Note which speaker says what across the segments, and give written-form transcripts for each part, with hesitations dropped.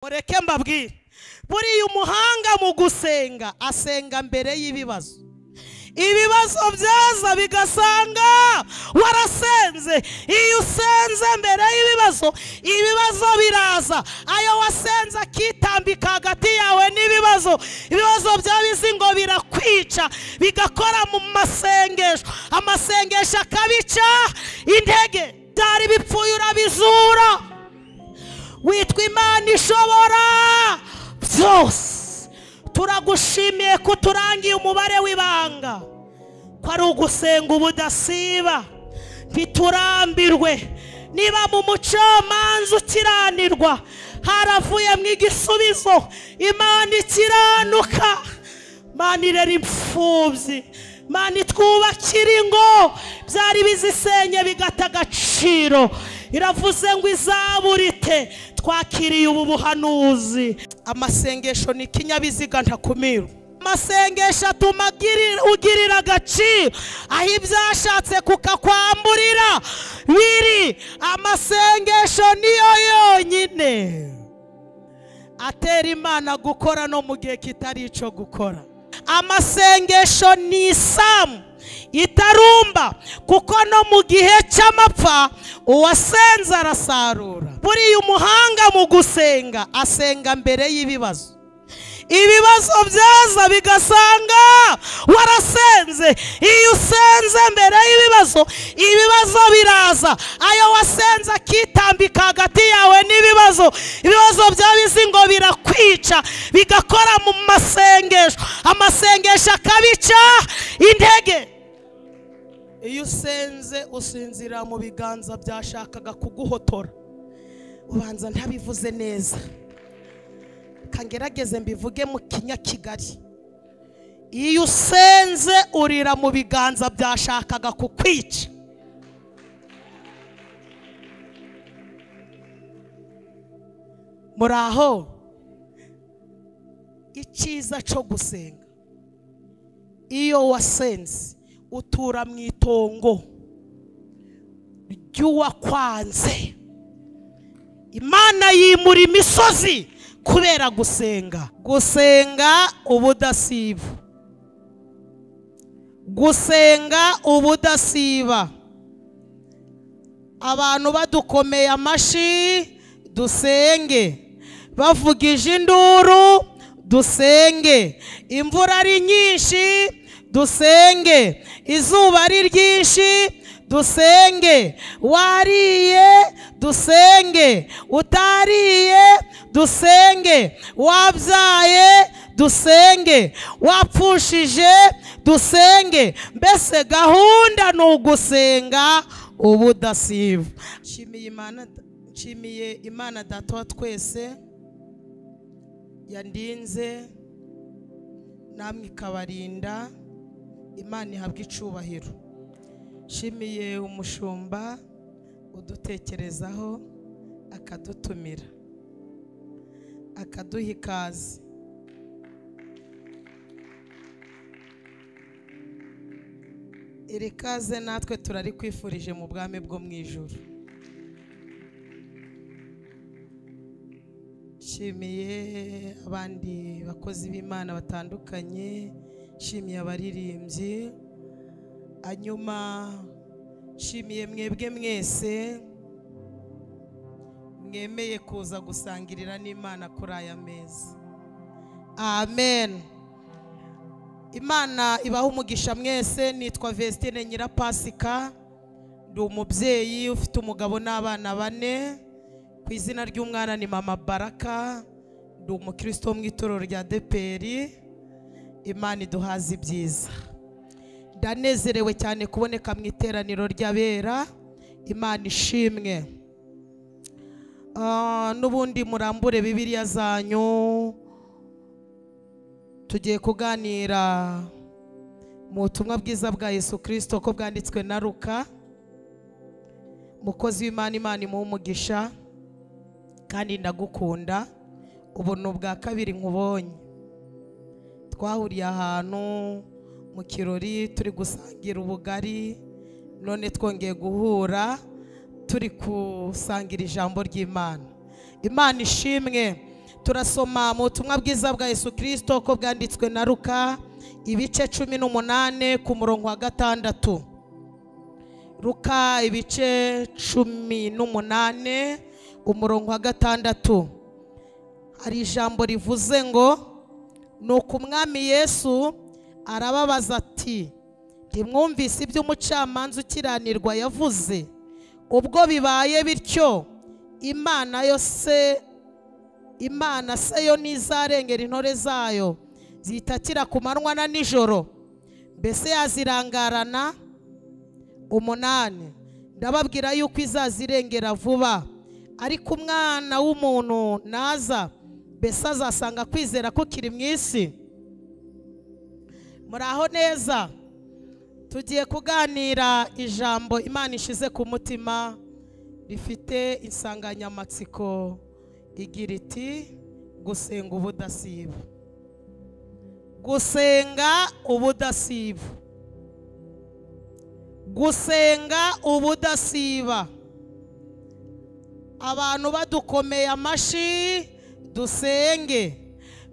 Speaker 1: Mureke mbabwire, buriya umuhanga mu gusenga asenga mbere y'ibibazo. Ibibazo byaza bigasanga warasenze. Iyo usenze mbere y'ibibazo, ibibazo biraza. Ayo wasenze akitambika hagati yawe n'ibibazo, ibibazo byabizi ngo birakwica, bigakora mu masengesho, amasengesho akabica intege. Byari bipfuye urabizura, witwa Imana ishobora byose. Turagushimiye ko turangiye umubare w'ibanga, ko ari ugusenga ubudasiba. Ntiturambirwe. Niba mu mucamanza ukiranirwa haravuyemo igisubizo, Imana ikiranuka. Imana irera imfubyi, Imana itwubakira ingo byari bizisenye bigata agaciro. Iravuze ngo izaburite. Twakiriye ubu buhanuzi. Amasengesho ni ikinyabiziga ntakumirwa. Amasengesho atuma ugirira agaciro aho ibyashatse kukakwamburira biri. Amasengesho niyo yonyine atera Imana gukora no mu gihe kitari ico gukora. Amasengesho ni isamu itarumba, kuko no mu gihe cy'amapfa uwasenze arasarura. Buriya umuhanga mu gusenga asenga mbere y'ibibazo. Ibibazo byaza bigasanga warasenze. Iyo usenze mbere y'ibibazo, ibibazo biraza. Ayo wasenze akitambika hagati yawe n'ibibazo, ibibazo byabizi ngo birakwica, bigakora mu masengesho, amasengesho akabica intege. Iyo usenze usinzira mu biganza byashakaga kuguhotora. Ubanza ntabivuze neza, kangerageze mbivuge mu Kinyakigali. Iyo usenze urira mu biganza byashakaga kukwica. Muraho. Icyiza cyo gusenga, iyo wasenze utura mu itongo ry'uwakwanze. Imana yimura imisozi kubera gusenga. Gusenga ubudasiba, gusenga ubudasiba. Abantu badukomeye amashi dusenge, bavugije induru dusenge, imvura ari nyinshi dusenge, izuba ari ryinshi dusenge, wariye dusenge, utariye dusenge, wabyaye dusenge, wapfushije dusenge. Mbese gahunda ni ugusenga ubudasiba. Nshimiye Imana Data wa twese yandinze namwe ikabarinda. Imana ihabwa icubahiro. Nshimiye umushumba udutekerezaho akadutumira akaduha ikaze. Iri kaze natwe turarikwifurije mu bwami bwo mu ijuru. Nshimiye abandi bakozi b'Imana batandukanye, nshimiye abaririmbyi, hanyuma nshimiye mwebwe mwese mwemeye kuza gusangirira n'Imana kuri aya meza. Amen. Imana ibaha umugisha mwese. Nitwa Vestine Nyirapasika, ndi umubyeyi ufite umugabo n'abana bane. Ku izina ry'umwana ni Mama Baraka, ndi umukristo mu itorero rya DPR. Imana iduhaze ibyiza. Ndanezerewe cyane kuboneka mu iteraniro ry'abera. Imana ishimwe. N'ubundi murambure Bibiliya zanyu, tugiye kuganira mu butumwa bwiza bwa Yesu Kristo ko bwanditswe na Luka. Mukozi w'Imana, Imana imuhe umugisha kandi ndagukunda. Ubu ni ubwa kabiri nkubonye. Twahuriye ahantu mu kirori turi gusangira ubugari, none twongeye guhura turi gusangira ijambo ry'Imana. Imana ishimwe. Turasoma mu butumwa bwiza bwa Yesu Kristo ko bwanditswe na Luka ibice 18 ku murongo wa 6. Luka ibice 18 umurongo wa 6. Hari ijambo rivuze ngo nuko umwami Yesu arababaza ati ntimwumvise ibyo umucamanza ukiranirwa yavuze? Ubwo bibaye bityo, Imana yose, Imana se yo ntizarengera intore zayo zitakira ku manywa na nijoro? Mbese yazirangarana? 8. Ndababwira yuko izazirengera vuba. Ariko umwana w'umuntu naza, mbese azasanga kwizera kukiri mu isi? Muraho neza. Tugiye kuganira ijambo Imana ishize ku mutima rifite insanganyamatsiko igira iti gusenga ubudasiba. Gusenga ubudasiba. Gusenga ubudasiba. Abantu badukomeye amashi dusenge,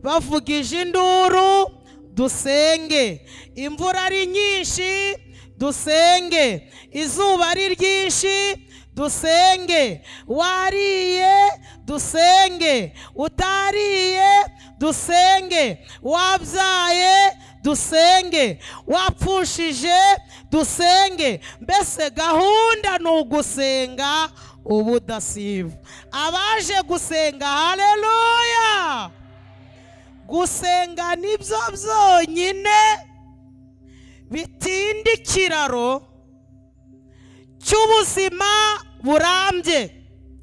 Speaker 1: bavugije induru dusenge, imvura ari nyinshi dusenge, izuba ari ryinshi dusenge, wariye dusenge, utariye dusenge, wabyaye dusenge, wapfushije dusenge. Mbese gahunda ni ugusenga ubudasiba. Abaje gusenga, haleluya! Gusenga nibyo byonyine bitinda ikiraro cy'ubuzima burambye.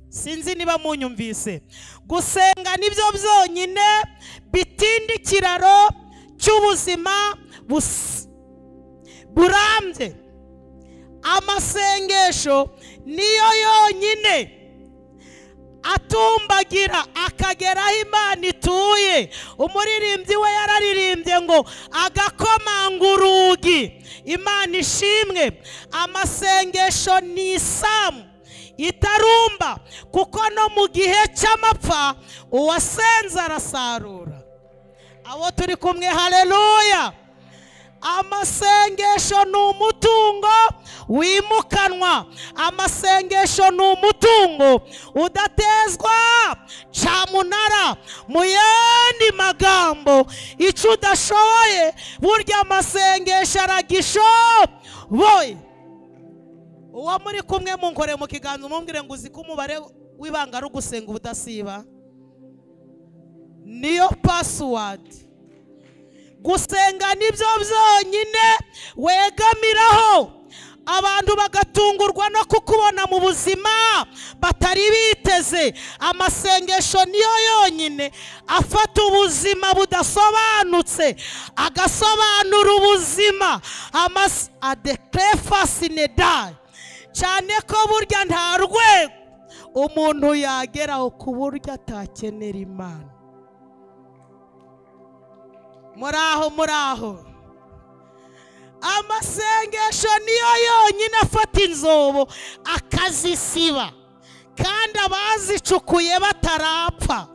Speaker 1: Sinzi niba munyumvise. Gusenga nibyo byonyine bitinda ikiraro cy'ubuzima burambye. Amasengesho niyo yonyine atumbagira akagera aho Imana ituye. Umuririmbyi we yararirimbye ngo agakomanga urugi. Imana ishimwe. Amasengesho ni isamu itarumba, kuko no mu gihe cy'amapfa uwasenze arasarura. Abo turi kumwe, haleluya! Amasengesho ni umutungo wimukanwa. Amasengesho ni umutungo udatezwa cyamunara. Mu yandi magambo, icyo udashoboye burya amasengesho aragishoboye. Uwo muri kumwe munkore mu kiganza umumbwire ngo uzi ko umubare w'ibanga ari ugusenga ubudasiba? Niyo password. Gusenga nibyo byonyine wegamiraho abantu bagatungurwa no kukubona mu buzima batari biteze. Amasengesho niyo yonyine afata ubuzima budasobanutse agasobanura ubuzima. Adekefasinedai. Cyane ko burya nta rwego umuntu yageraho ku buryo atakenera Imana. Muraho, muraho. Amasengesho niyo yonyine afata inzobo akazisiba, kandi abazicukuye batarapfa.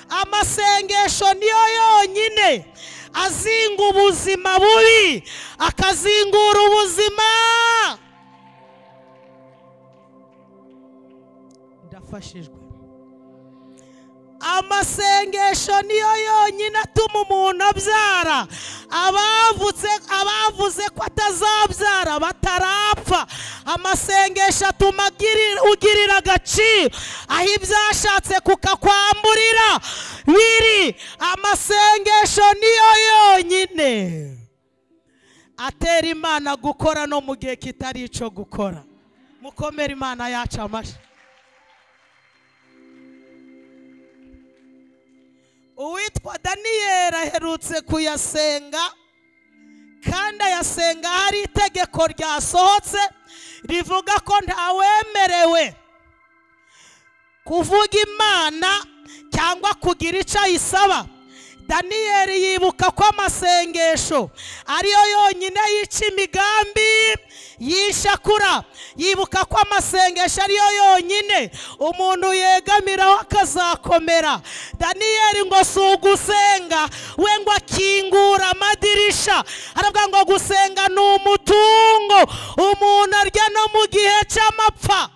Speaker 1: Amasengesho niyo yonyine azinga ubuzima bubi akazingura ubuzima. Ndafashijwe. Amasengesho niyo yonyine atuma umuntu abyara. Abavuze ko atazabyara batarapfa. Amasengesho atuma ugirira agaciro aho ibyashatse kukakwamburira biri. Amasengesho niyo yonyine atera Imana gukora no mu gihe kitari ico gukora. Mukomere Imana yacu amashyi. Uwitwa Daniyeli aherutse kuyasenga, kandi ayasenga hari itegeko ryasohotse rivuga ko ntawemerewe kuvuga Imana cyangwa kugira icyo ayisaba. Daniyeli yibuka ko amasengesho ariyo yonyine yica imigambi yishakura. Yibuka ko amasengesho ariyo yonyine umuntu yegamiraho akazakomera. Daniyeli ngo si ugusenga we, ngo akingura amadirisha. Aravuga ngo gusenga ni umutungo umuntu arya no mu gihe cy'amapfa.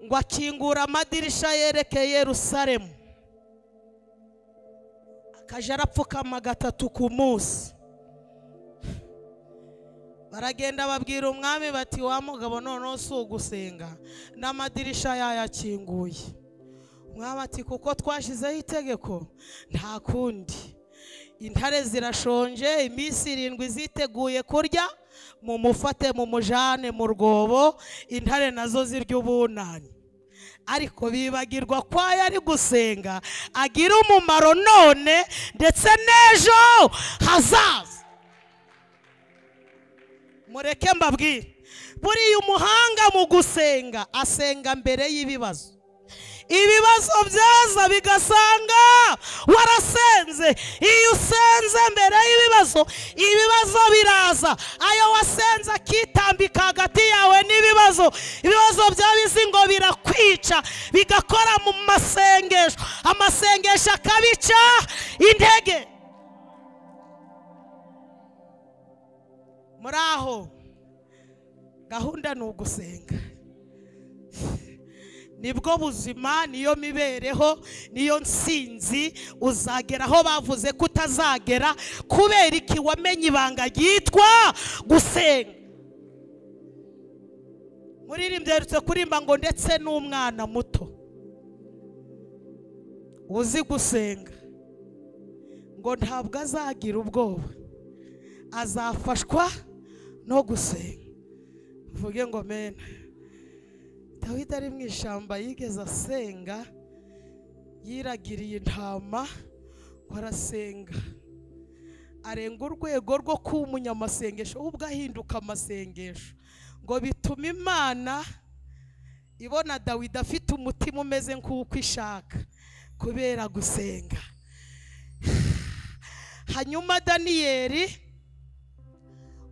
Speaker 1: Ngo akingura amadirisha yerekeye Yerusalemu, akaja arapfukama 3 ku munsi. Baragenda babwira umwami bati wa mugabo noneho si ugusenga, n'amadirisha yayakinguye. Umwami ati kuko twashizeho itegeko nta kundi, intare zirashonje, iminsi 7 ziteguye kurya, mumufate mumujane mu rwobo, intare nazo zirya ubunani. Ariko bibagirwa ko ari gusenga agira umumaro none ndetse n'ejo hazaza. Mureke mbabwire, buriya umuhanga mu gusenga asenga mbere y'ibibazo. Ibibazo byaza bigasanga warasenze. Iyo usenze mbere y'ibibazo, ibibazo biraza. Ayo wasenze akitambika hagati yawe n'ibibazo, ibibazo by'abisi ngo birakwica, bigakora mu masengesho, amasengesho akabica intege. Muri aho gahunda ni ugusenga, nibwo buzima, niyo mibereho, niyo nsinzi. Uzagera aho bavuze ko utazagera kubera iki? Wamenye ibanga ryitwa gusenga. Muririmbyi aherutse kurimba ngo ndetse n'umwana muto uzi gusenga ngo ntabwo azagira ubwoba, azafashwa no gusenga. Mvuge ngo mena. Dawidi ari mu ishyamba yigeze asenga, yiragiriye intama ngo arasenga, arenga urwego rwo kuba umunyamasengesho, ubwo ahinduka amasengesho, ngo bituma Imana ibona Dawidi afite umutima umeze nk'uko ishaka kubera gusenga. Hanyuma Daniyeli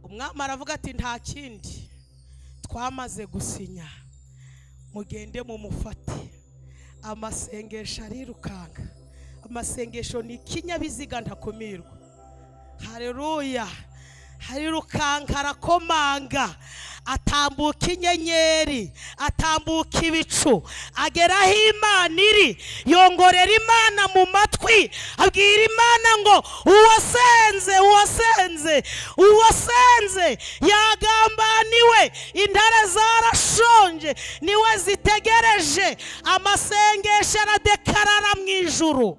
Speaker 1: umwami aravuga ati nta kindi, twamaze gusinya, mugende mumufate. Amasengesho arirukanka. Amasengesho ni ikinyabiziga ntakumirwa. Haleluya. Arirukanka, arakomanga, atambuka inyenyeri, atambuka ibicu, agera aho Imana iri, yongorera Imana mu matwi, abwira Imana ngo uwasenze, uwasenze, uwasenze yagambaniwe, intare zarashonje, niwe zitegereje. Amasengesho aradekarara mu ijuru.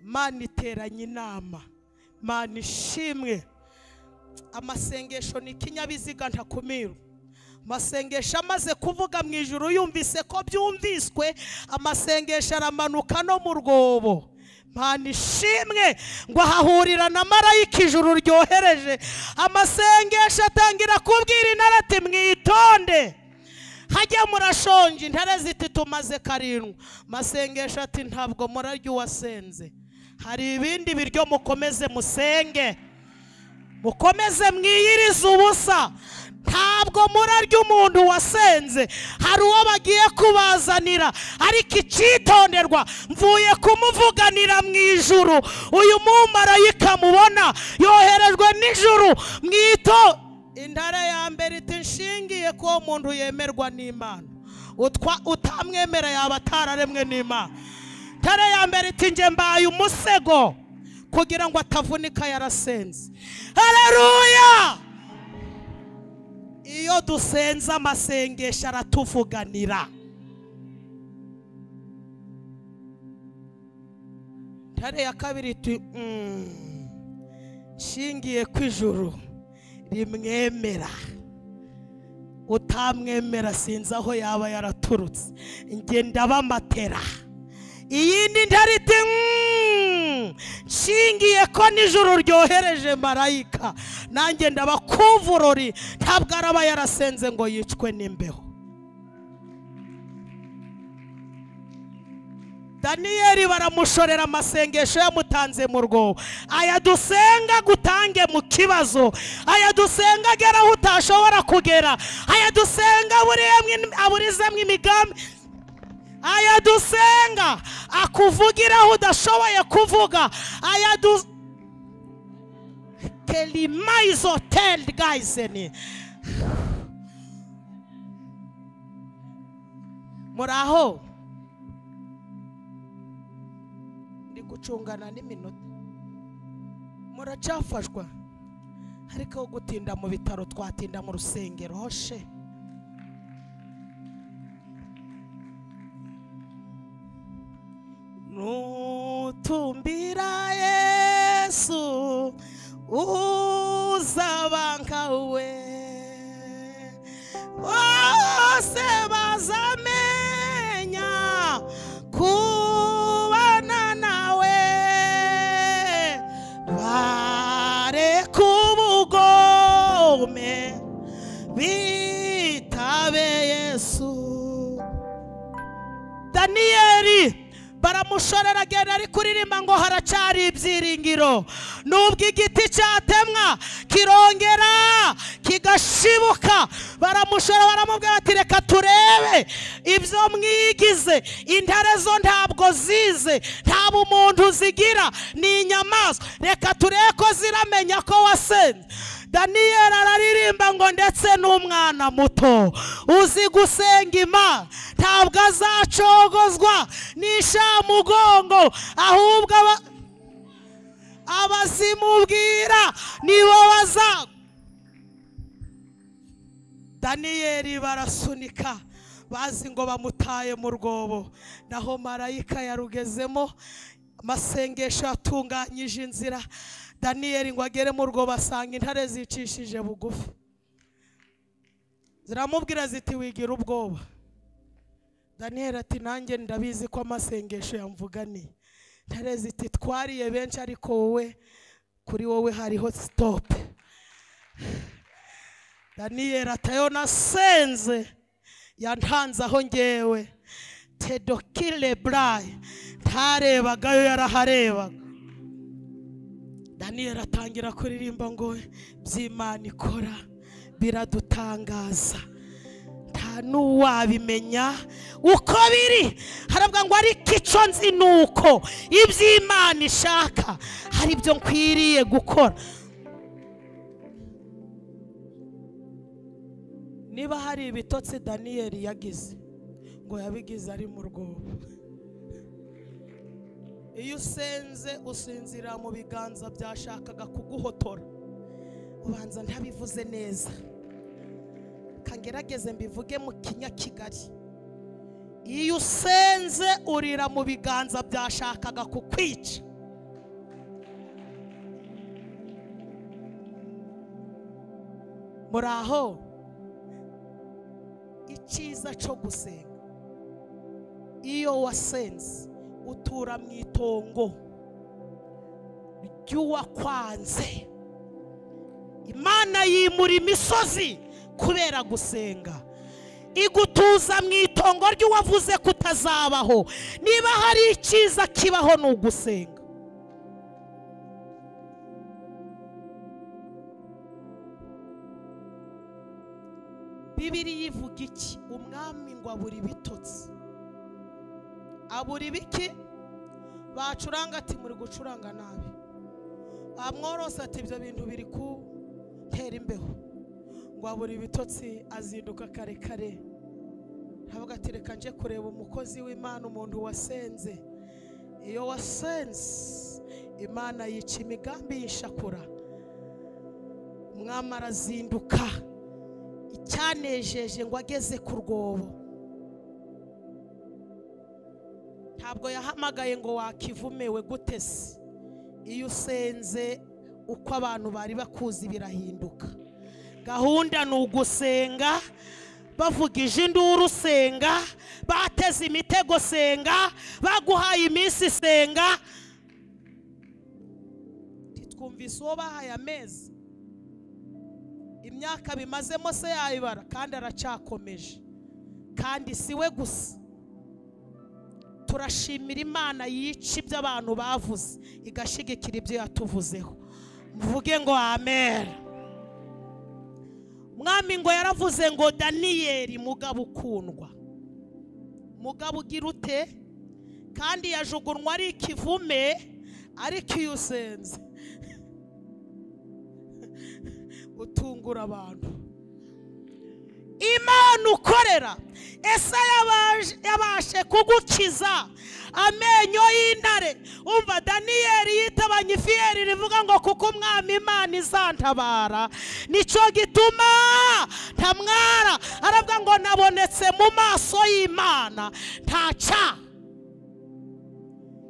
Speaker 1: Mana iteranye inama, Mana ishimwe. Amasengesho ni ikinyabiziga ntakumirwa. Amasengesho amaze kuvuga mu ijuru, yumvise ko byumviswe, amasengesho aramanuka no mu rwobo. Mana ishimwe. Ngo ahahurira na marayika ijuru ryohereje. Amasengesho atangira kubwira intare ati mwitonde, hajya murashonje. Intare ziti tumaze 7. Amasengesho ati ntabwo murarya uwasenze, hari ibindi biryo, mukomeze musenge, mukomeze mwiyirize ubusa. Ntabwo murarya umuntu wasenze, hari uwo bagiye kubazanira. Ariko icyitonderwa, mvuye kumuvuganira mu ijuru. Uyu mumarayika mubona yoherejwe n'ijuru. Mwito. Intare ya mbere iti nshingiye ko umuntu yemerwa n'Imana, utamwemera yaba atararemwe n'Imana. Intare ya mbere iti nge mbaye umusego kugira ngo atavunika yarasenze. Haleluya. Iyo dusenze amasengesho aratuvuganira. Intare ya kabiri iti nshingiye ku ijuru rimwemera, utamwemera sinzi aho yaba yaraturutse, nge ndabamatera. Iyindi ntare iti Nshingiye ko nijoro ryohereje marayika, nanjye ndabakuvurori. Ntabwo araba yarasenze ngo yicwe n'imbeho. Daniyeli baramushorera amasengesho yamutanze mu rwobo. Aya dusenga gutange mu kibazo, aya dusenga agera aho utashobora kugera, aya dusenga aburizemo imigambi, aya dusenga akuvugira aho udashoboye kuvuga, aya du kelimaizotel gaiseni. Muraho, ndi gucungana n'iminota, muracafashwa ariko gutinda mu bitaro twatinda mu rusengero hoshe. Nutumbira Yesu uzaba nkawe, bose bazamenya kubana nawe, bareka ubugome bitabe Yesu. Daniyeli baramushorera agenda ari kuririmba ngo haracari ibyiringiro, nubwo igiti cyatemwa kirongera kigashibuka. Baramushora baramubwira ati reka turebe ibyo mwigize, intare zo ntabwo zize, nta bumuntu zigira, ni inyamaswa, reka turebe ko ziramenya ko wasenze. Daniyeli araririmba ngo ndetse n'umwana muto uzi gusenga Imana ntabwo azacogozwa n'ishamugongo, ahubwo abazimubwira nibo baza. Daniyeli barasunika bazi ngo bamutaye mu rwobo, naho marayika yarugezemo, amasengesho atunganyije inzira. Daniyeli ngo agere mu rwobo asanga intare zicishije bugufi, ziramubwira ziti wigira ubwoba. Daniyeli ati nanjye ndabizi ko amasengesho yamvuganiye. Intare ziti twariye benshi ariko wowe, kuri wowe hariho stop. Daniyeli atayo nasenze yantanze aho ngewe tedokile brai ntarebagayo yaraharebaga. Daniyeli atangira kuririmba ngo by'Imana ikora biradutangaza, nta n'uwabimenya uko biri. Haravuga ngo ariko icyo nzi nuko iby'Imana ishaka hari ibyo nkwiriye gukora. Niba hari ibitotsi Daniyeli yagize, ngo yabigize ari mu rwobo. Iyo usenze usinzira mu biganza byashakaga kuguhotora. Ubanza ntabivuze neza, kangerageze mbivuge mu Kinyakigali. Iyo usenze urira mu biganza byashakaga kukwica. Muraho, icyiza cyo gusenga, iyo wasenze utura mu itongo ry'uwakwanze. Imana yimura imisozi kubera gusenga, igutuza mu itongo ry'uwavuze kutazabaho. Niba hari icyiza kibaho ni ugusenga. Bibiliya ivuga iki? Umwami ngo abura ibitotsi. Abura ibiki? Bacuranga ati muri gucuranga nabi. Amworose ati ibyo bintu biri gutera imbeho. Ngo abura ibitotsi, azinduka kare kare. Avuga ati reka nje kureba umukozi w'Imana, umuntu wasenze. Iyo wasenze Imana yica imigambi y'ishakura. Umwami arazinduka, icyanejeje ngo ageze ku rwobo. Ntabwo yahamagaye ngo wakivumewe gute se. Iyo usenze uko abantu bari bakuzi birahinduka. Gahunda ni ugusenga, bavugije induru senga, bateze imitego senga, baguhaye iminsi senga. Mwumvise uwo bahaye amezi, imyaka bimazemo se yayibara, kandi aracyakomeje. Kandi si we gusa. Turashimira Imana yica ibyo abantu bavuze igashigikira ibyo yatuvuzeho. Mvuge ngo amen. Mwami ngo yaravuze ngo Daniyeli mugabo ukundwa, mugabo ugira ute, kandi yajugunwa ari ikivume, ariko iyo usenze utungura abantu. Imana ukorera ese yabashe kugukiza amenyo y'intare. Umva Daniyeli yitabanye ifiyeri rivuga ngo kuko umwami Imana izantabara nicyo gituma ntamwara. Aravuga ngo nabonetse mu maso y'Imana ntaca,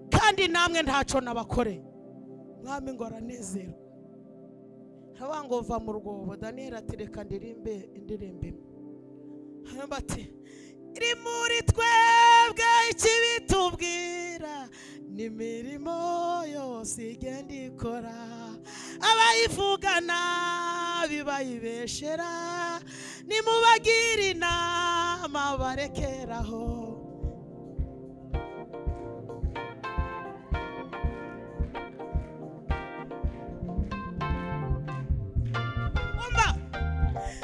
Speaker 1: kandi namwe ntaco nabakore. Mwami ngo aranezerwa, aravuga ngo va mu rwobo. Daniyeli ati reka ndirimbe indirimbo imwe. Hanyuma ati iri muri twebwe ikibitubwira n'imirimo yose igenda ikora, abayivuga nabi bayibeshera, nimubagira inama barekeraho.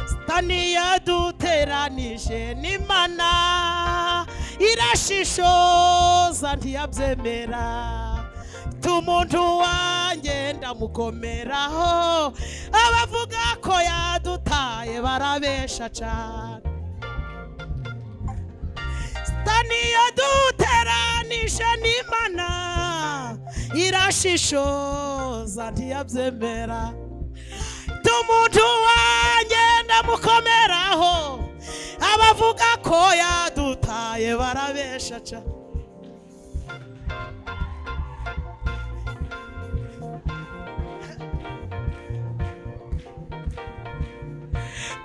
Speaker 1: Satani yaduteranije n'Imana irashishoza ntiyabyemera, tumuntu wanjye ndamukomeraho, abavuga ko yadutaye barabesha cyane. Satani yaduteranije n'Imana irashishoza ntiyabyemera, umuntu wanjye ndamukomeraho, abavuga ko yadutaye barabesha cyane.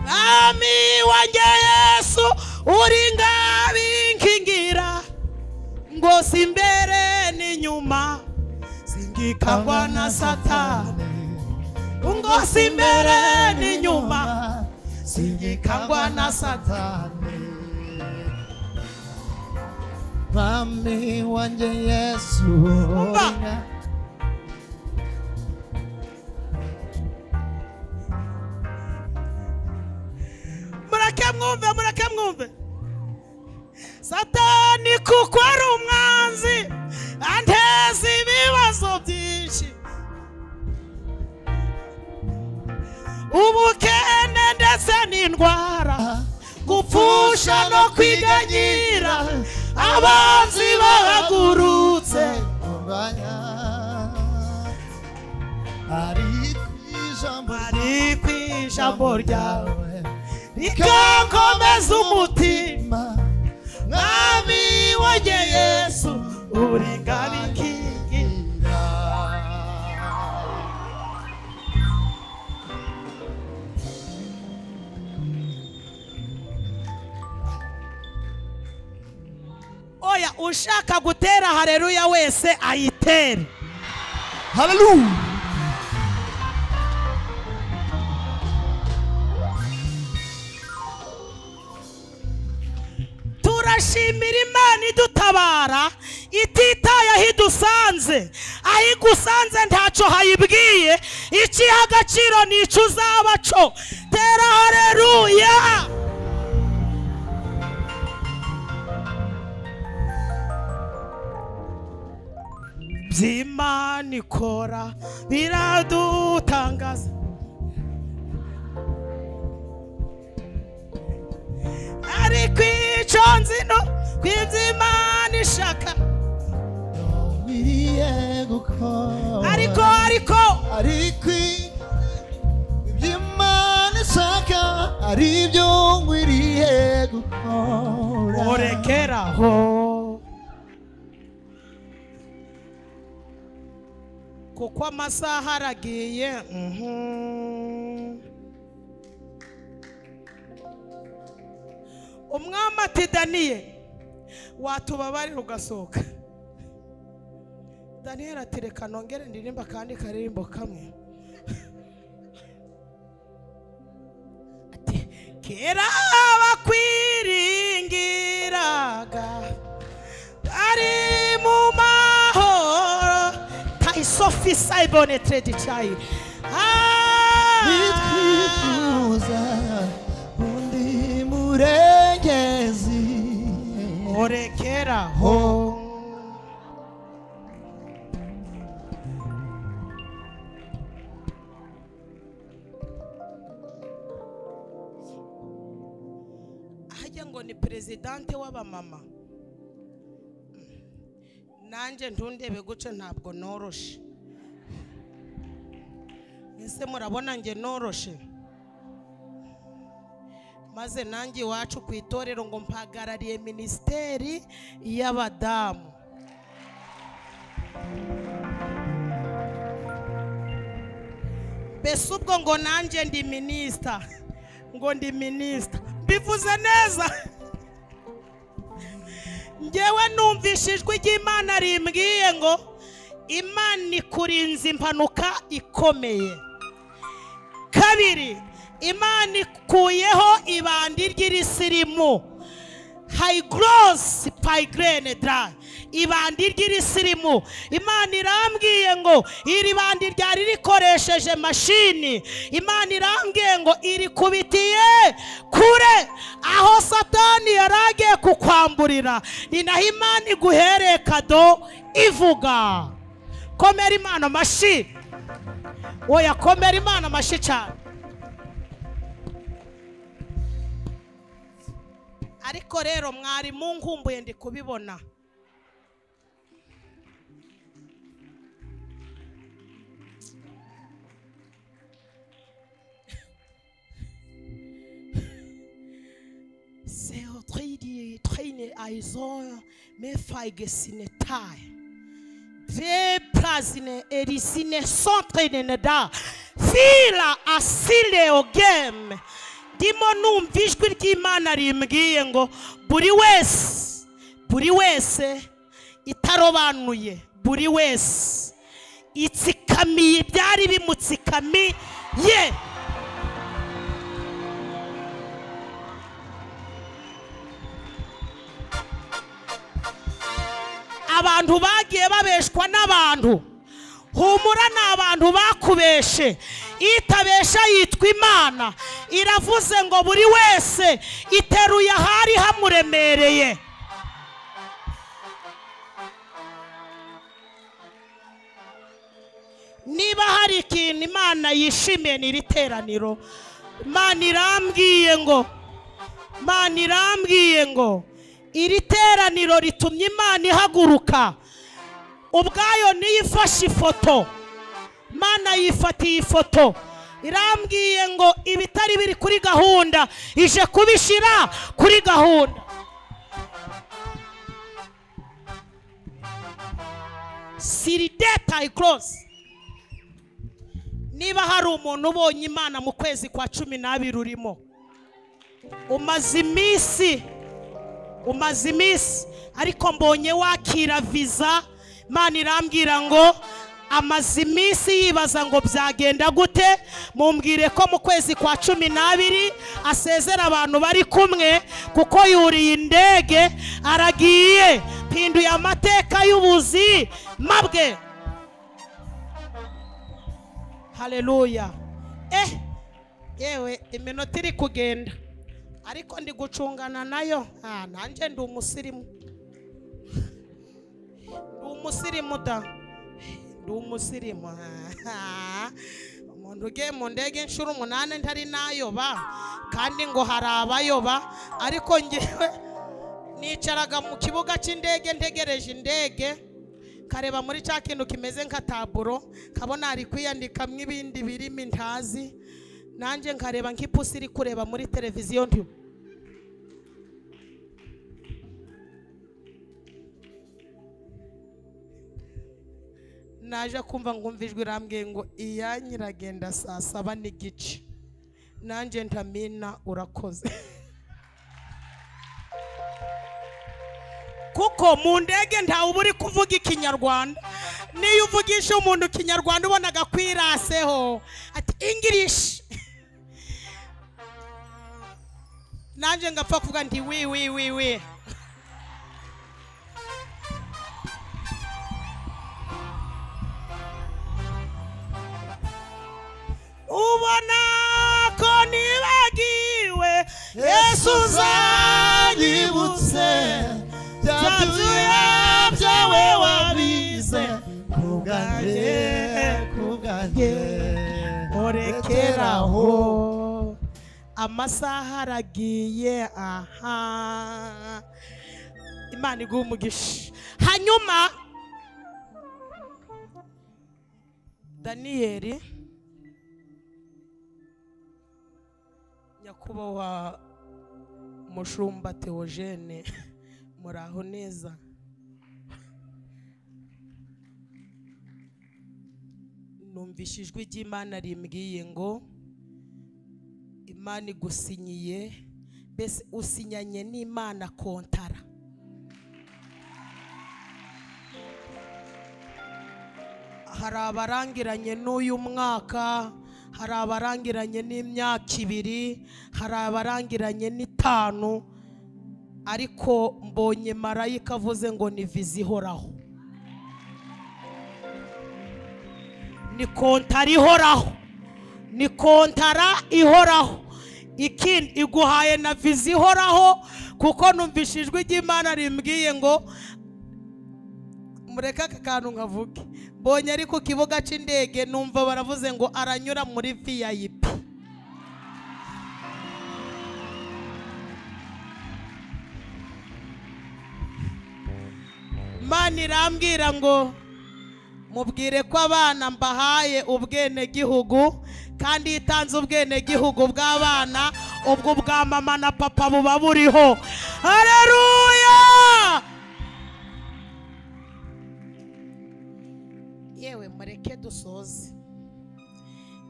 Speaker 1: Mwami wanjye Yesu uri ngabinkingira, ngo si imbere n'inyuma singikangwa na Satani, ngo si imbere n'inyuma singikangwa na Satani.
Speaker 2: Mwami wanjye Yesu
Speaker 1: mureke mwumve, mureke mwumve. Satani kuko ari umwanzi anteza ibibazo byinshi, ubukene ndetse n'indwara, gupfusha no kwiganyira, abanzi bahagurutse ari ku ijambo ryawe rikankomeza umutima. Mwami wanjye Yesu uri ngabinkingira. Oya, ushaka gutera haleluya wese ayitere.
Speaker 2: Haleluya.
Speaker 1: Turashimira Imana idutabara ititaye aho idusanze. Aho igusanze ntacyo hayibwiye, ikiha agaciro nicyo uzaba cyo. Tera haleluya. By'Imana ikora biradutangaza, ariko icyo nzi no kw'iby'Imana ishaka, ariko ariko
Speaker 2: ariko iby'Imana ishaka ari byo nkwiriye gukora.
Speaker 1: Urekeraho kuko amasaha aragiye. Umwami ati Daniyeli watubabarira ugasohoka. Daniyeli ati reka nongere ndirimba kandi karirimbo kamwe. Kera bakwiringiraga ari mu mahoro. Taisofi saibone tredi chai.
Speaker 2: Nitwifuza undi murengezi
Speaker 1: orekeraho. Ahajya ngo ni presidente w'abamama, nanjye ntundebe guce ntabwo noroshe. Ese murabona nge noroshe? Maze nanjye iwacu ku itorero ngo mpagarariye minisiteri y'abadamu. Mbese ubwo ngo nanjye ndi minisita, ngo ndi minisita, mbivuze neza. Ngewe numvise ijwi ry'Imana rimbwiye ngo Imana ikurinze impanuka ikomeye. Kabiri, Imana ikuyeho ibandi ry'irisirimu, high gross pigrene dry, ibandi ry'irisirimu. Imana irambwiye ngo iri bandi ryari rikoresheje mashini, Imana irambwiye ngo irikubitiye kure aho Satani yaragiye kukwamburira. Ni naho Imana iguhereye kado ivuga. Komera Imana amashi. Oya, komera Imana amashi cyane. Ariko rero mwari munkumbuye ndi kubibona. Seo tridi traine aizon me faigesine tai. Plazine erisine centre neda fila asile ogem. Ndimo numva ijwi ry'Imana rimbwiye ngo buri wese, buri wese itarobanuye, buri wese itsikamiye byari bimutsikamiye. Abantu bagiye babeshwa n'abantu. Humura n'abantu bakubeshe. Itabesha yitwa Imana. Iravuze ngo buri wese iteruye ahari hamuremereye. Niba hari ikintu Imana yishimiye ni iri teraniro. Imana irambwiye ngo, Imana irambwiye ngo iri teraniro ritumye Imana ihaguruka ubwayo niyifashe ifoto. Imana yifatiye ifoto, irambwiye ngo ibitari biri kuri gahunda ije kubishira kuri gahunda. Sirideta icross. Niba hari umuntu ubonye Imana mu kwezi kwa 12 urimo, umaze iminsi, umaze iminsi ariko mbonye wakira visa. Imana irambwira ngo amaze iminsi yibaza ngo byagenda gute, mumbwire ko mu kwezi kwa 12 asezera abantu bari kumwe kuko yuriye indege aragiye. Pinduye amateka y'ubuzima bwe. Haleluya. Yewe iminota iri kugenda ariko ndi gucungana nayo. Nanjye ndi umusirimu, ndi umusirimu da, ndi umusirimu. Umuntu ugiye mu ndege inshuro 8 ntari nayoba, kandi ngo hari abayoba. Ariko ngewe nicaraga mu kibuga cy'indege ntegereje indege, kareba muri cya kintu kimeze nka taburo, kabona ari kwiyandikamwo ibindi birimi ntazi. Nanjye nkareba nk'ipusi iri kureba muri televiziyo nti naje kumva ngumva ijwi rambwiye ngo iyanyu iragenda saa 7:15. Nanjye ntamina urakoze. Kuko mu ndege ntawe uba uri kuvuga ikinyarwanda. Niyo uvugisha umuntu ikinyarwanda ubonaga kwiraseho ati English. Nanjye ngapfa kuvuga nti wi wi wi wi. Ubona ko nibagiwe Yesu uzanyibutse byatuye byawe wabize
Speaker 2: kubwanjye kubwanjye
Speaker 1: orekeraho amasaha aragiye. Aha, Imana iguhe umugisha. Hanyuma Daniyeli, nyakubahwa mushumba Theogene, muraho neza. Numvise ijwi ry'Imana rimbwiye ngo Imana igusinyiye, mbese usinyanye n'Imana kontara. Hari abarangiranye n'uyu mwaka, hari abarangiranye n'imyaka 2, hari abarangiranye n'5, ariko mbonye marayika avuze ngo ni viza ihoraho, ni kontara ihoraho, ni kontara ihoraho. Ikindi iguhaye na viza ihoraho, kuko numvise ijwi ry'Imana rimbwiye ngo mureke aka kantu nkavuge. Mbonye ari ku kibuga cy'indege numva baravuze ngo aranyura muri VIP. Imana irambwira ngo mubwire ko abana mbahaye ubwenegihugu, kandi itanze ubwenegihugu bw'abana, ubwo bwa mama na papa buba buriho. Haleluya! Yewe mureke dusoze.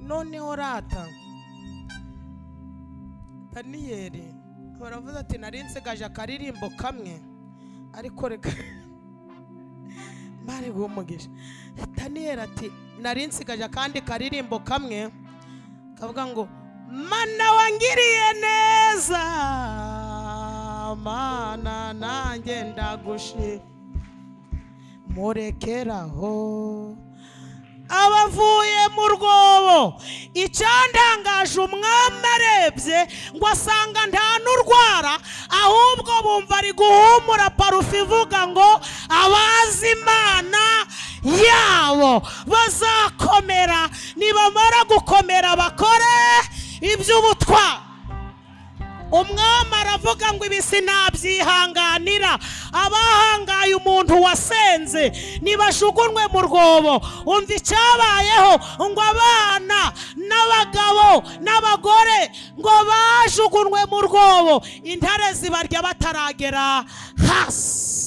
Speaker 1: Noneho rata Daniyeli baravuze ati nari nsigaje akaririmbo kamwe, ariko reka mari guumugisha. Daniyeli ati nari nsigaje akandi karirimbo kamwe kavuga ngo mana wangiriye neza, mana nanjye ndagushima, murekeraho abavuye mu rwobo. Icyandangaje umwami arebye ngo asanga nta n'urwara, ahubwo bumva ari guhumura parufe ivuga ngo abazi Imana yabo bazakomera, nibamara gukomera bakore iby'ubutwari. Umwami aravuga ngo ibi sinabyihanganira, abahangaye umuntu wasenze nibashugunwe mu rwobo. Umva icyabayeho, ngo abana n'abagabo n'abagore ngo bajugunwe mu rwobo, intare zibarya bataragera hasi.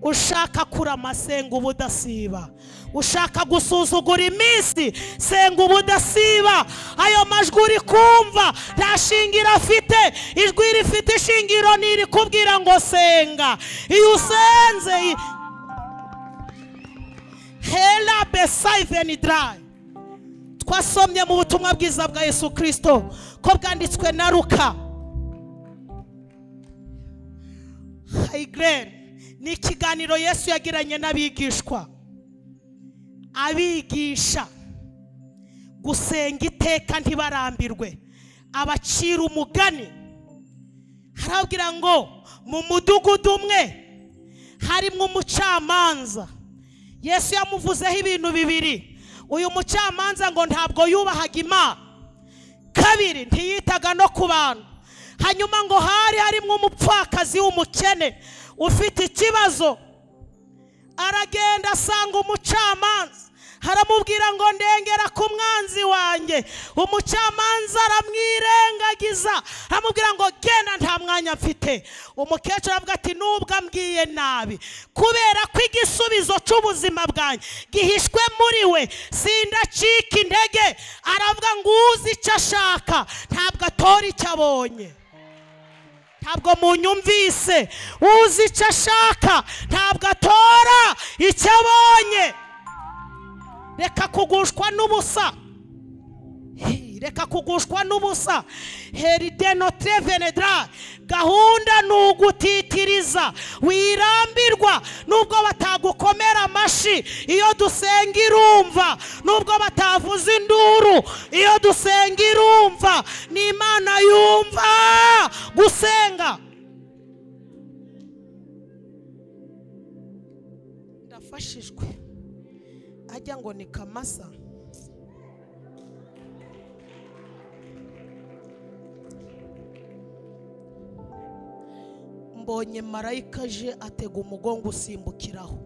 Speaker 1: Ushaka kurama senga ubudasiba, ushaka gusuzugura iminsi senga ubudasiba. Ayo majwi uri kumva nta shingiro afite, ijwi rifite ishingiro ni irikubwira ngo senga. Iyo usenze hela besayiveni dry. Twasomye mu butumwa bwiza bwa Yesu Kristo ko bwanditswe na Luka. Hayigren ni ikiganiro Yesu yagiranye n'abigishwa, abigisha gusenga iteka ntibarambirwe, abacira umugani. Harabwira ngo mu mudugudu umwe harimo umucamanza. Yesu yamuvuzeho ibintu bibiri. Uyu mucamanza ngo ntabwo yubahaga Imana, kabiri ntiyitaga no ku bantu. Hanyuma ngo hari harimo umupfakazi w'umukene ufite ikibazo, aragenda asanga umucamanza, haramubwira ngo ndengera ku mwanzi wanjye. Umucamanza aramwirengagiza, aramubwira ngo genda nta mwanya mfite. Umukecuru aravuga ati nubwo ambwiye nabi, kubera ko igisubizo cy'ubuzima bwanjye gihishwe muri we, sindacika intege. Aravuga ngo uzi icyo ashaka ntabwo atora icyo abonye. Ntabwo munyumvise, uzi icyo ashaka ntabwo atora icyo abonye. Reka kugushwa n'ubusa, Reka kugushwa n'ubusa. Herideno trevenedra. Gahunda nugutitiriza. Wirambirwa nubwo batagukomera amashi iyo dusenga irumva, nubwo batavuza induru iyo dusenga irumva. Ni Imana yumva gusenga. Ndafashijwe ajya ngo ni kamasa. Mbonye marayika aje atega umugongo usimbukiraho,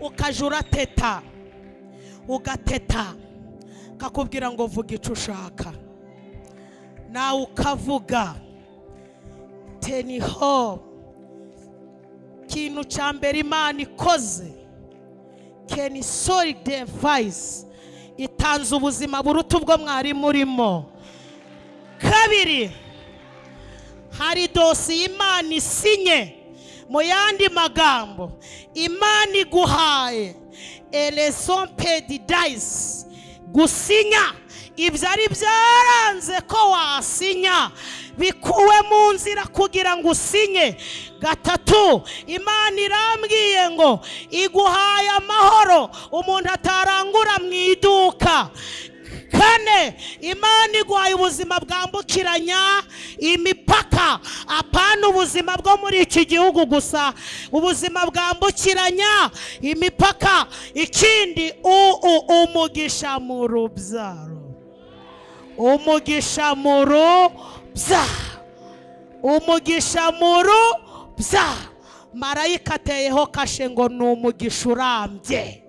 Speaker 1: ukaja urateta ugateta, kakubwira ngo vuga icyo ushaka, nawe ukavuga. Teniho kintu cya mbere Imana ikoze, keni sori device itanze ubuzima buruta ubwo mwari murimo. Kabiri, hari dosiye Imana isinye. Mu yandi magambo, Imana iguhaye eleson pedidais, gusinya ibyari byaranze ko wasinya bikuwe mu nzira kugira ngo usinye. Gatatu, Imana irambwiye ngo iguhaye amahoro umuntu atarangura mu iduka. Kane, Imana iguhaye ubuzima bwambukiranya imipaka, apana ubuzima bwo muri iki gihugu gusa, ubuzima bwambukiranya imipaka. Ikindi, umugisha mu rubyaro, umugisha mu rubyaro, umugisha mu rubyaro. Marayika ateyeho kashe ngo ni umugisha urambye.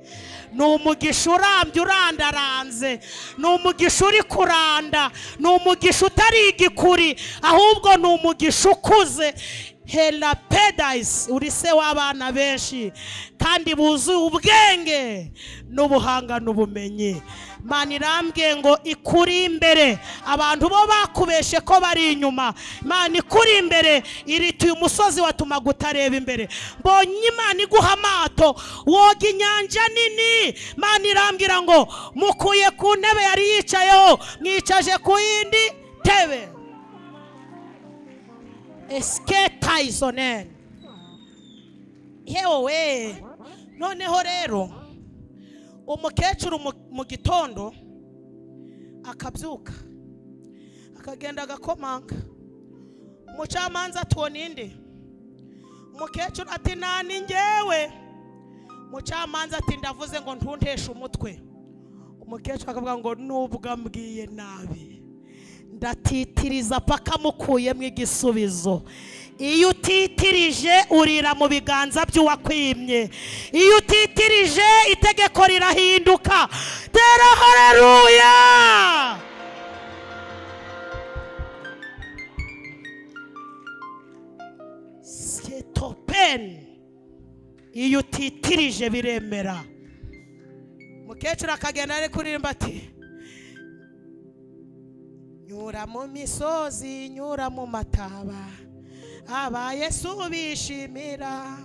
Speaker 1: Ni umugisha urambye urandaranze, ni umugisha uri kuranda, ni umugisha utari igikuri, ahubwo ni umugisha ukuze. Helapedais, uri se w'abana benshi kandi buzuye ubwenge n'ubuhanga n'ubumenyi. Imana irambwiye ngo ikuri imbere, abantu bo bakubeshe ko bari inyuma. Imana ikuri imbere, irituye umusozi watumaga utareba imbere. Mbonye Imana iguha amato woga inyanja nini. Imana irambwira ngo mukuye ku ntebe yari yicayeho, mwicaje ku yindi tebe. Esketaizonen. Yewe, noneho rero umukecuru mu gitondo akabyuka akagenda agakomanga, umucamanza atubona inde. Umukecuru ati nani ngewe? Umucamanza ati ndavuze ngo ntunteshe umutwe. Umukecuru akavuga ngo nubwo ambwiye nabi ndatitiriza paka mukuyemo igisubizo. Iyo utitirije urira mu biganza by'uwakwimye. Iyo utitirije itegeko rirahinduka. Tera haleluya. Setopen. Iyo utitirije biremera. Mukecuru akagenda ari kuririmba ati nyura mu misozi, nyura mu mataba, aba Yesu bishimira,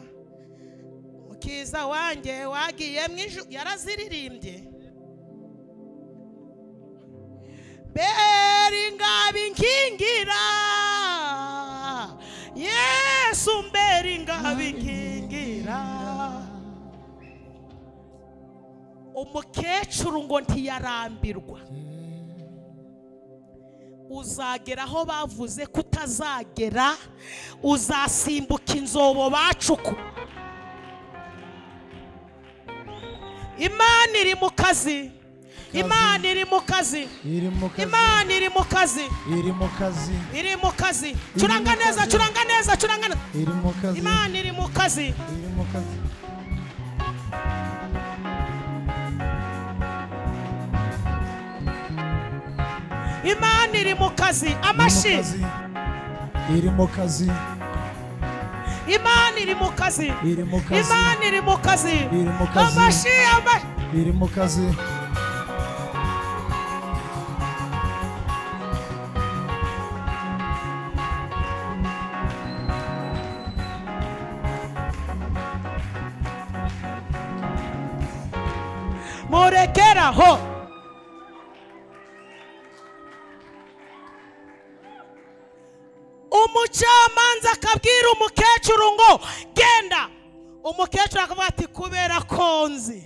Speaker 1: mukiza wanjye wagiye mu ijuru. Yaraziririmbye. Beri ngabi nkingira, Yesu mberi ngabi nkingira. Umukecuru ngo ntiyarambirwa. Uzagera aho bavuze kutazagera, uzasimbuka inzobo bacuku. Imana iri mu kazi, Imana iri mu kazi, Imana iri mu kazi,
Speaker 2: iri mu kazi,
Speaker 1: iri mu kazi. Curanga neza, curanga neza, curanga neza.
Speaker 2: Iri mu kazi.
Speaker 1: Imana iri mu kazi,
Speaker 2: iri mu kazi.
Speaker 1: Imana iri mu kazi. Amashi
Speaker 2: iri mu kazi.
Speaker 1: Imana iri mu kazi,
Speaker 2: iri mu kazi.
Speaker 1: Imana iri mu kazi,
Speaker 2: iri mu kazi.
Speaker 1: Amashi, amashi
Speaker 2: iri mu kazi.
Speaker 1: Murekeraho. Umucamanza akabwira umukecuru ngo genda. Umukecuru akavuga ati kubera ko nzi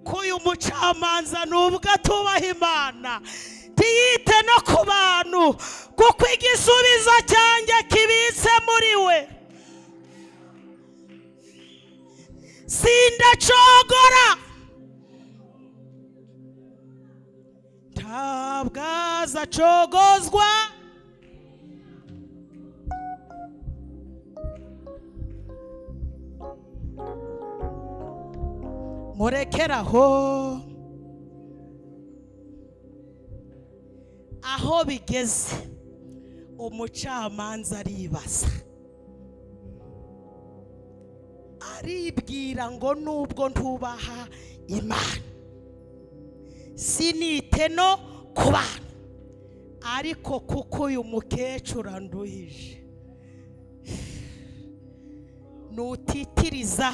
Speaker 1: ko uyu mucamanza nubwo atubaha Imana ntiyite no ku bantu, kuko igisubizo cyanjye kibitse muri we, sindacogora, ntabwo azacogozwa. Murekeraho. Aho bigeze umucamanza aribaza, aribwira ngo nubwo ntubaha Imana sinite no ku bantu, ariko kuko uyu mukecuru anduhije, nutitiriza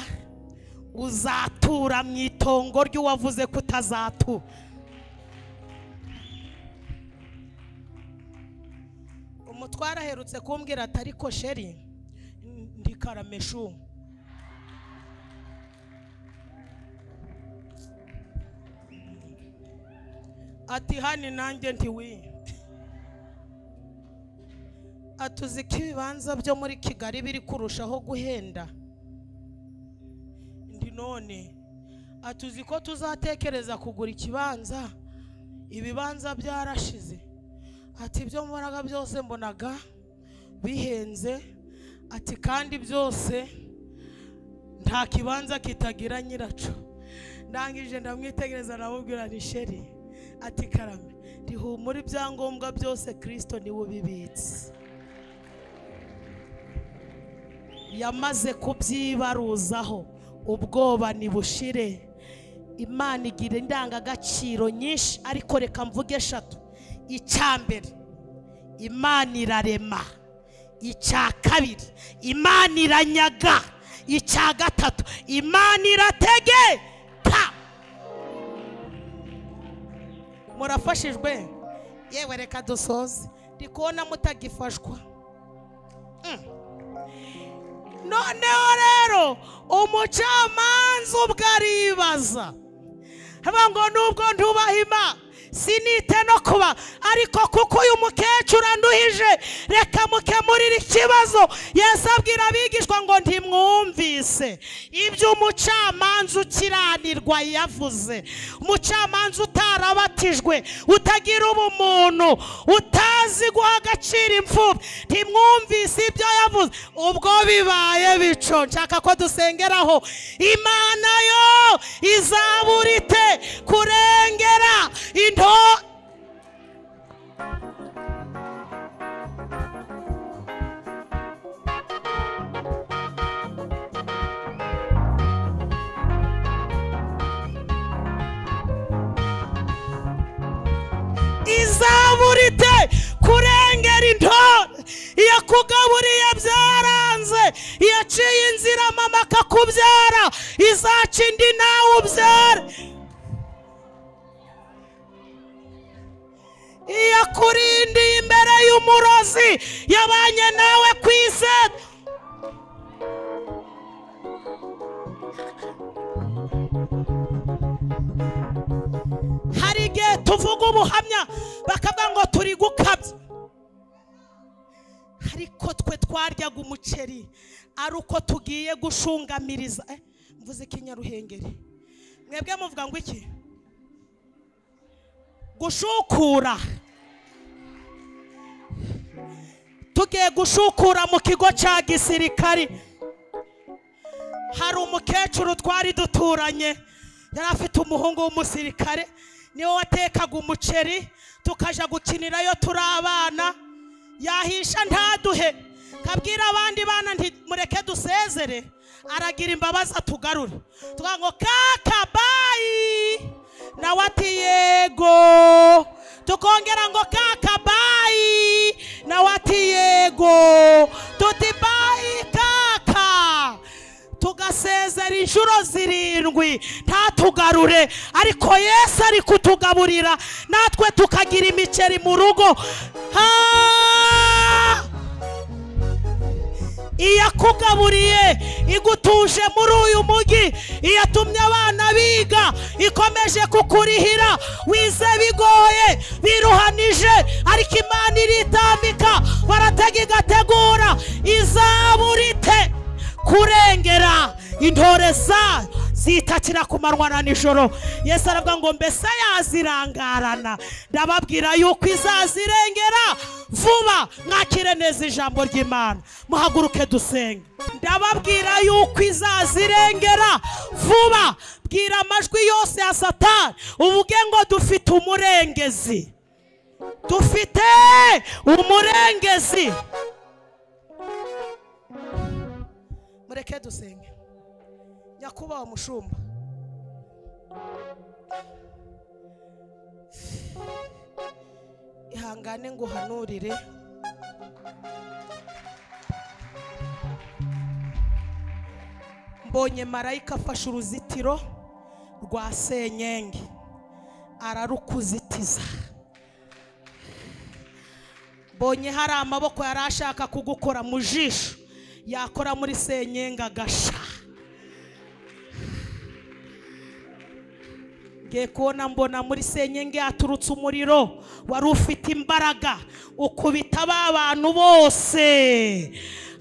Speaker 1: uzatura mu itongo ry'uwavuze ko utazatura. Umutwara aherutse kumbwira ati ariko sheri ndi karameshu. Ati hani nanjye ntiwi. Atuzi ko ibibanza byo muri Kigali biri kurushaho guhenda. Ndi none atuzi ko tuzatekereza kugura ikibanza, ibibanza byarashize. Ati ibyo mbonaga byose mbonaga bihenze, ati kandi byose nta kibanza kitagira nyiraco. Ndangije ndamwitegereza namubwira ni sheri, ati karame ndihumura ibyangombwa byose Kristo niwe ubibitse. Yamaze kubyibaruzaho, ubwoba nibushire. Imana igira indangagaciro nyinshi, ariko reka mvuge eshatu. Icya mbere, Imana irarema. Icya kabiri, Imana iranyaga. Icya gatatu, Imana irategeka. Murafashijwe? Yewe reka dusoze, ndi kubona mutagifashwa. Noneho rero umucamanza ubwo aribaza, ngo nubwo ntubaha Imana sinite no kuba, ariko kuko uyu mukecuru anduhije reka mukemurire ikibazo. Yesu abwira abigishwa ngo ntimwumvise ibyo umucamanza ukiranirwa yavuze, umucamanza utarabatijwe, utagira ubumuntu, utazi guha agaciro imfubyi, ntimwumvise ibyo yavuze. Ubwo bibaye bico, nshaka ko dusengeraho Imana yo izaburite kurengera into. Izaburite kurengera intore. Iyakugaburiye byaranze, iyaciye inzira mama akakubyara, izaca indi nawe ubyare. Iyakurindiye imbere y'umurozi yabanye nawe ku isi. Hari igihe tuvuga ubuhamya bakavuga ngo turi gukabya, ariko twe twaryaga umuceri ari uko tugiye gushungamiriza. Mvuze ikinyaruhengeri, mwebwe muvuga ngo iki? Gushukura. Tugiye gushukura mu kigo cya gisirikari. Hari umukecuru twari duturanye, yari afite umuhungu w'umusirikare, niwe watekaga umuceri tukaja gukinirayo turi abana. Yahisha ntaduhe, kabwira abandi bana nti mureke dusezere, aragira imbabazi atugarure. Tukavuga ngo kaka bayi, nawe ati yego. Tukongera ngo kaka bayi, nawe ati yego. Tuti bayi kaka, tugasezera. inshuro 7 ntatugarure, ariko Yesu ari kutugaburira natwe tukagira imiceri mu rugo. Iyakugaburiye igutuje muri uyu mugi, iyatumye abana biga, ikomeje kukurihira, wize bigoye biruhanije, ariko Imana iritambika, baratega igategura, izaburite kurengera intore zayo zitakira ku manywa na nijoro. Yesu aravuga ngo mbese yazirangarana? Ndababwira yuko izazirengera vuba. Mwakire neza ijambo ry'Imana, muhaguruke dusenge. Ndababwira yuko izazirengera vuba. Bwira amajwi yose ya Satani, uvuge ngo dufite umurengezi, dufite umurengezi. Mureke dusenge. Nyakubahwa mushumba, ihangane nguhanurire. Mbonye marayika afashe uruzitiro rwa senyenge ararukuzitiza. Mbonye hari amaboko yari ashaka kugukora mu jisho, yakora muri senyenge agasha. Ngiye kubona mbona muri senyenge yaturutse umuriro wari ufite imbaraga ukubita ba bantu bose.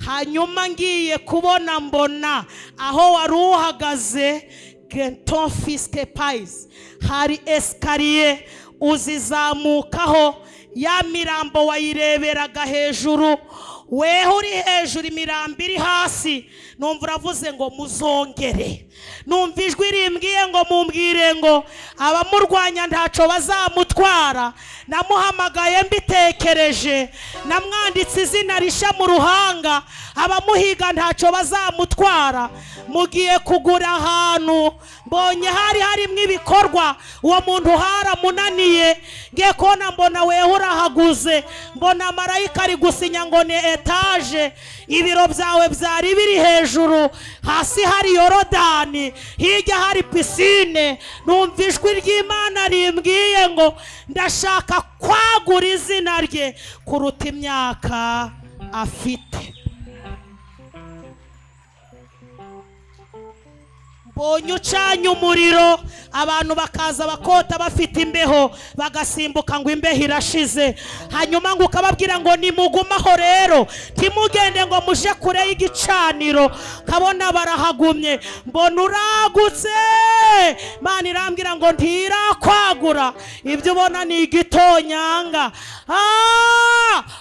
Speaker 1: Hanyuma ngiye kubona mbona aho wari uhagaze Genton Fiske Pais hari esikariye uzizamukaho, ya mirambo wayireberaga hejuru, weho uri hejuru imirambo iri hasi. Numva uravuze ngo muzongere. Numva ijwi rimbwiye ngo mumbwire ngo abamurwanya ntaco bazamutwara. Namuhamagaye mbitekereje, namwanditse izina risha mu ruhanga, abamuhiga ntaco bazamutwara. Mugiye kugura ahantu mbonye hari harimo ibikorwa, uwo muntu haramunaniye. Ngiye kubona mbona weho urahaguze, mbona marayika ari gusinya ngo ni etaje. Ibiro byawe byari biri hejuru, hasi hari Yorodani, hirya hari pisine. Numva ijwi ry'Imana rimbwiye ngo ndashaka kwagura izina rye kuruta imyaka afite. Mbonye ucanye umuriro, abantu bakaza bakota bafite imbeho, bagasimbuka ngo imbeho irashize. Hanyuma ngo ukababwira ngo nimugumaho rero, ntimugende ngo muje kure y'igicaniro. Kabona barahagumye, mbona uragutse. Imana irambwira ngo ntirakwagura, ibyo ubona ni igitonyanga.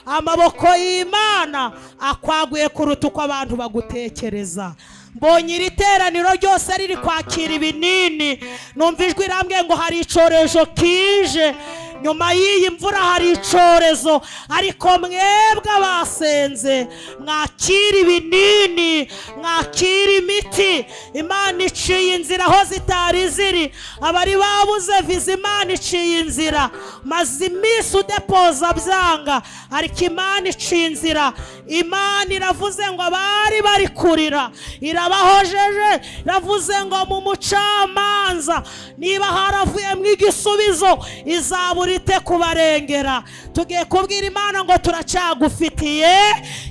Speaker 1: Amaboko y'Imana akwaguye kuruta uko abantu bagutekereza. Mbonye iri teraniro ryose riri kwakira ibinini. Numva ijwi rambwiye ngo hari icyorezo kije nyuma y'iyi mvura, hari icyorezo, ariko mwebwe abasenze mwakira ibinini, mwakira imiti. Imana iciye inzira aho zitari ziri, abari babuze viza Imana iciye inzira. Maze iminsi udepoza byanga, ariko Imana iciye inzira. Imana iravuze ngo abari bari kurira irabahojeje, iravuze ngo mu mucamanza niba haravuyemo igisubizo izaburite kubarengera. Tugiye kubwira Imana ngo turacyagufitiye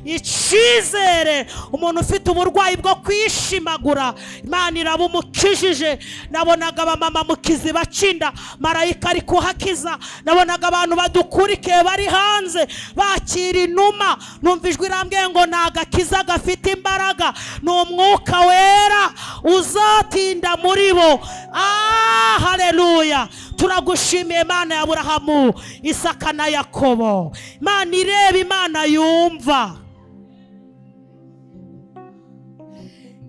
Speaker 1: icyizere. Umuntu ufite uburwayi bwo kwishimagura, Imana irabumukijije. Nabonaga abamama mu kiziba cy'inda, marayika ari kuhakiza. Nabonaga abantu badukurikiye bari hanze bakira inuma. Numva ijwi rambwiye ngo ni agakiza gafite imbaraga, ni umwuka wera uzatinda muri bo. Haleluya! Turagushimiye Imana ya Aburahamu, Isaka na Yakobo. Imana ireba, Imana yumva.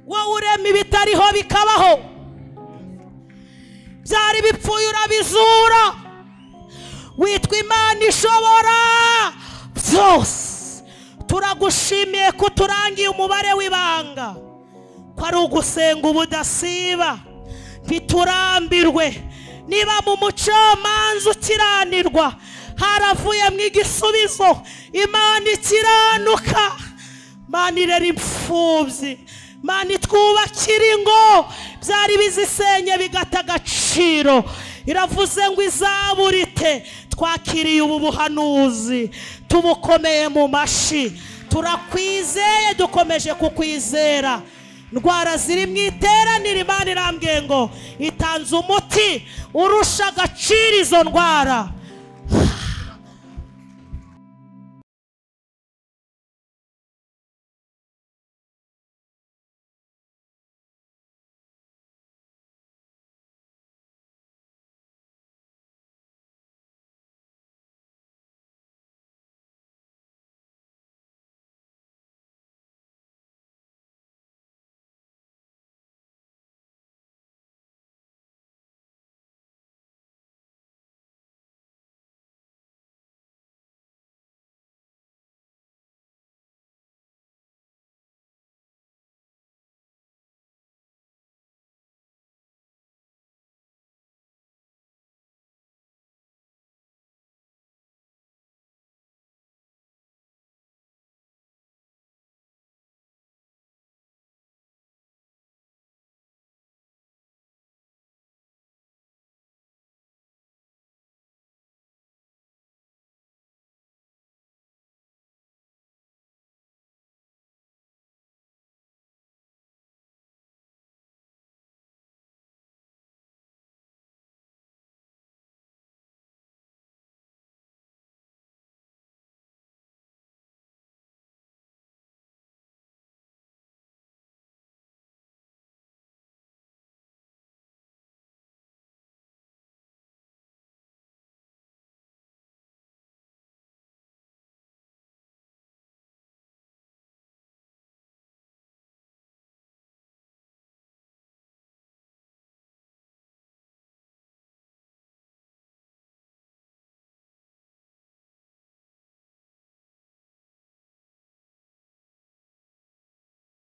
Speaker 1: Wowe urema ibitariho bikabaho, byari bipfuye urabizura. Witwa Imana ishobora byose. Turagushimiye ko turangiye umubare w'ibanga, ko ari ugusenga ubudasiba, ntiturambirwe. Niba mu mucamanza ukiranirwa haravuyemo igisubizo, Imana ikiranuka. Imana irera imfubyi, Mana itwubakira ingo byari bizisenye bigata agaciro. Iravuze ngo izaburite. Twakiriye ubu buhanuzi, tubukomeye mu mashi, turakwizeye, dukomeje kukwizera. Ndwara ziri mu iteraniro, Imana irambwiye ngo itanze umuti urusha agaciro izo ndwara.